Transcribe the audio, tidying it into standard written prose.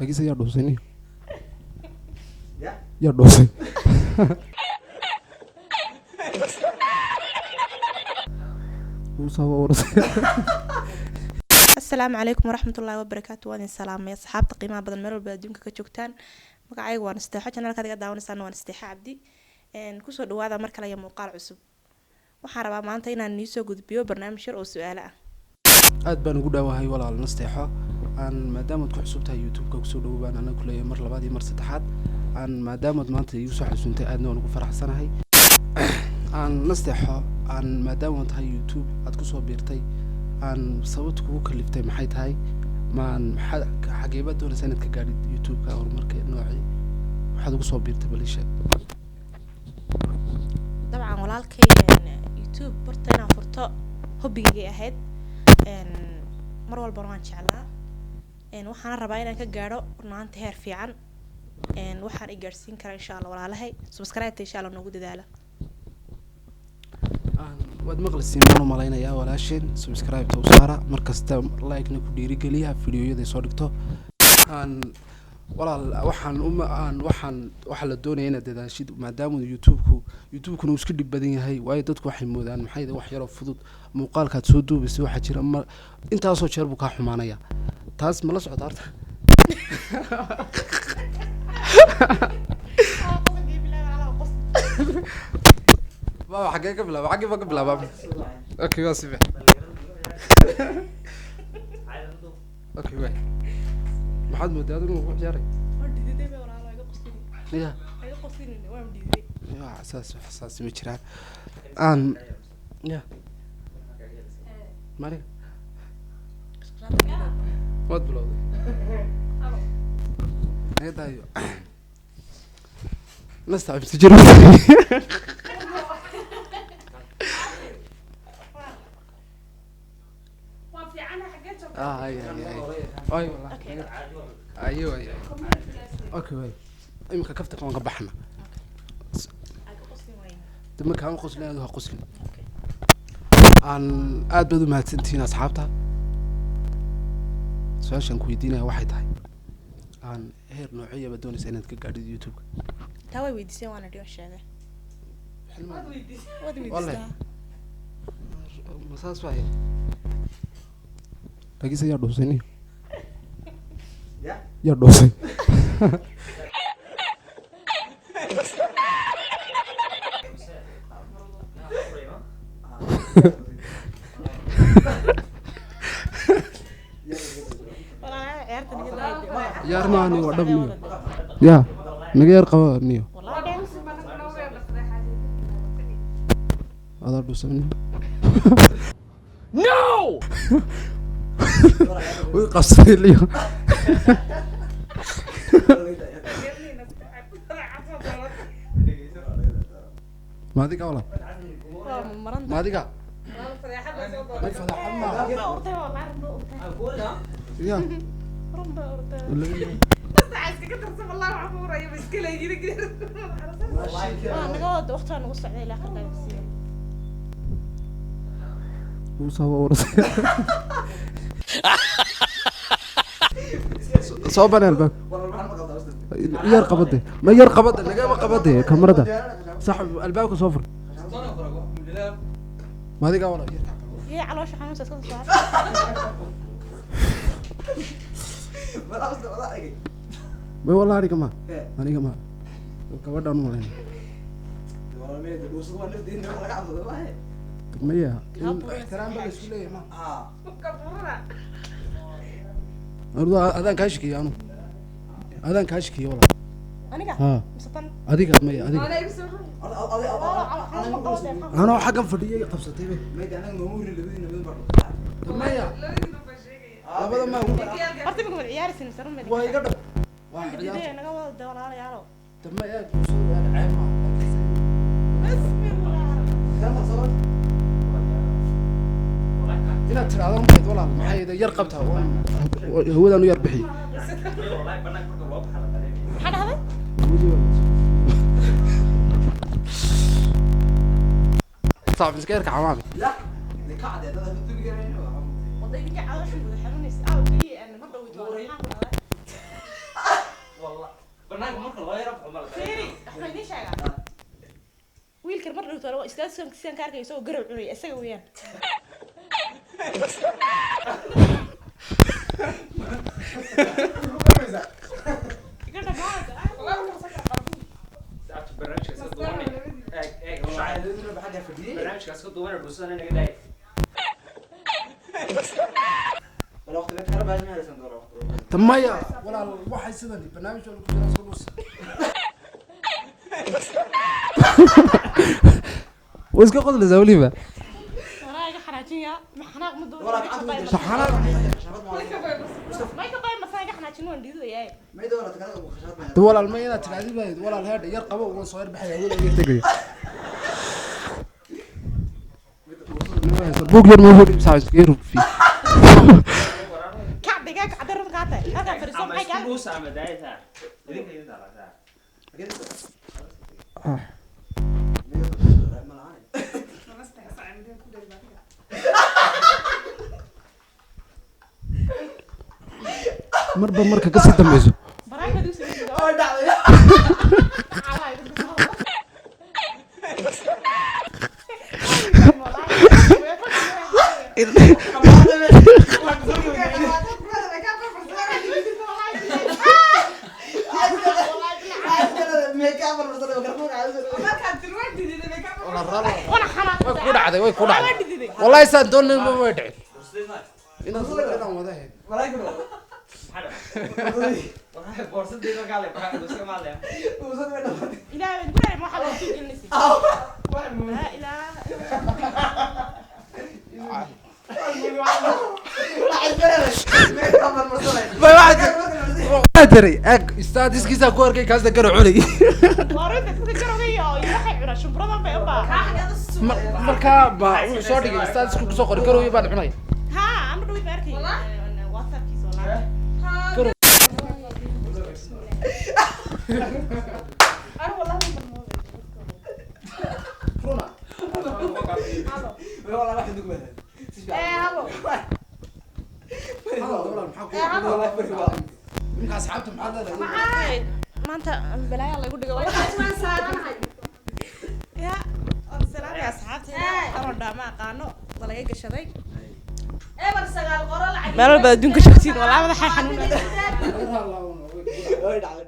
Laakiinse yaa dhuusay niyo? Yaa dhuusay? Wuu soo urursay. Asalaamu calaykum waraxmatullaahi wabarakaatu. Waan idin salaamay asxaabta qiimaha badan meel walba adduunka ka joogtaan. Magacayga waan Isteexo, channelkaad iga daawanaysaan waan Isteexo Cabdi. Kusoo dhawaada mar kale iyo muuqaal cusub. Waxaan rabaa maanta inaan niisoo gudbiyo barnaamij yar oo su-aalo ah. Aad baan ugu dhaawahay walaal Nasteexo. Aan maadaamaad ku cusub tahay YouTube-ka, kusoo dhawo baan anaga kuleeyahay mar labaad iyo mar saddexaad. Aan maadaamaad maanta iigu soo xasuuntay, aadna waan ugu faraxsanahay. Aan Nasteexo, aan maadaama tahay YouTube aad kusoo biirtay, aan sababta kugu kaliftay maxay tahay? Maan maxaa xagee baad doonaysaa inaad ka gaadhid YouTube-ka? Horumarka noocii waxaad ugu soo biirtay, bal ii sheeg. Dabcan walaalkay, YouTube horta inaan furto hobbigaygay ahayd. Mar walbana waan jeclaa. Waxaana rabaa inaan ka gaadho runaanti heer fiican. Waxaan i gaadhsiin karaa insha Allah walaalahay subscribe insha Allah noogu dadaala. Waad maqlisiin baan u malaynayaa walaasheen. Subscribe-ta u saara mar kasta, like-na ku dhiirigeliya fiidiyoyada soo dhigto. Aan walaal, waxaan uma aan waxaan waxaa la doonaya inaad dadaashid, maadaama YouTube-kuna uu iska dhib badan yahay, waayo dadku waxay moodaan maxay wax yaroo fudud. Muuqaalkaad soo duubaysa waxaa jira ma intaasoo jeer buu kaa xumaanaya. Taas ma la socota horta? Baba, xaggee ka bilaaba? Xaggee baa ka bilaaba? Okay, waa si fiican. Okay, waay, maxaad moodaa adigu ku ciyaaray? Ya ya, saas wax saas ma jiraan. Aan ya mariga waad bilowday, naga daayo. Nastacib jiro. Ay ay ay ay, wallahi ayo ay. Okay, way iminka kaftanka waan ka baxna. De markaan qoslin, aad ha qoslin. Aan aad baad u mahadsantihiin asxaabta. Su-aashaan ku weydiinaya waxay tahay, aan heer noocyo baad doonaysaa inaad ka gaadhid YouTube-ka? Taa way weydiiseen, waana dhigo sheegay. Waad Wallahi. weydiistaa. Ma saas waay? Laakiinse yaa dhuusay niyo? Yaa dhuusay? Walaalahay, ciyaarta naga daaya. Ciyaar maaha niyo, waa dhab niyo. Ya naga yar qaba niyo. Wallahi adaa dhuusan niyo. No! Way qabsaday liyo. Ma adiga walaal? Waa maran. Ma adiga? May fadeexad maaha. Run baa urtay wallahi, run baa urtay. Ya. Run baa urtay. Waa naga wada, waqtigaa nagu socday ilaa kharkaa siiya. Wuu soo urursay. Soo banee albaab. Yar qabade, ma yar qabade, nagama qabade kamarada. Saxib, albaabka soo fur. Ma adiga walaal? Yee, caloosha xanuunsa iska soo saar. May wallahi, aniga ma, aniga ma, gabadhaan u malaynaya maya. Ixtiraam baa la isku leeyahay. Ma Anigu adaan kaa shikiya, anu adaan kaa shikiya walaal. Aniga? Ha. Mise tan? Adiga maya, adiga. Walaalo, xanuun ma qabadee. Anoo xaggan fadhiyay qabsatay be. Maya, labada ma. Horta imika wad ciyaaraysin mise run bay? Waa iga dhab, waa Didee ciyaarta. Naga wada de walaalayaalow. Dama eeg, ceeb ma. Inaad tiraahdo mayd walaal, maxay yar qabtaa hawadaan u yar bixiy. Maxaa dhahday? Saaxib, iska yarka camaami. Wada idinka caloosha wada xanuunaysa. Aa, kaliya mar dhaweyto waa maxaa ku dhahday? Banaanka marka loo yaro baxo ma la Fiiri, waxaan idiin sheegaa. Wiilkan mar dhowto waa istaadsan sidaan ka arkay isagoo garow cunaya isaga weeyaan. Iga dhamaada. Saacad barnaamijka iska duubanay. Eeg, eeg, barnaamijka iska duubanay, dhuusana naga daay. Tamaya walaal, waxay sidan barnaamij waa ku jiraa, soo dhus way iska qodlaysaa weliba. Waraa iga xanaajinaya, ma xanaaq ma doono. Saxanada. May ka bay masaa iga xanaajin, waan dhididayaa. De walaal, ma inaad tidhahdid bahayd walaal heedha yar qabo, waan soo yar baxaya, walaal yar tegaya, buug yar ma hor saa iskaga rugfi. Kacbiga kacda run kaa tahay. Halkaa fadhiiso Ama maxay isku kaa? dhuusa ama daayata. Idinka idin dalataa. Marba marka kasii dambeyso. Baraanka duu sameeyay. Way ku dhacday, way ku dhacday wallahi, saan doonay ma way dhicin inaan wada ahayd. Boorsadayda kaale, maxaa dhuusa ma leeyahay? Ilaahay baan ku dharay, ma waxaad soo gelinaysa. Laa ilaaha. Waa tiray eeg istaadiskiisa ku arkay kaasna garo cunay. Waa runta dadka garowga iyo waxay cunaan shumburadan bay u baahan. Markaa ba wuxuu soo dhigay istaadisku kusoo qoray garowyo baan cunay. Ha, ama dhawid ma arkay. WhatsAppkiisa wallahi. Runa. Walaal, maxaa ku ninka asxaabta maxaad leedahay? Maanta balaayaa lagu dhigo ya salaamay asxaabtayda arodha ma aqaano waa laga gashaday meel walba adduunka joogtiin, walaa madaxa xanuunaya. Way dhacday.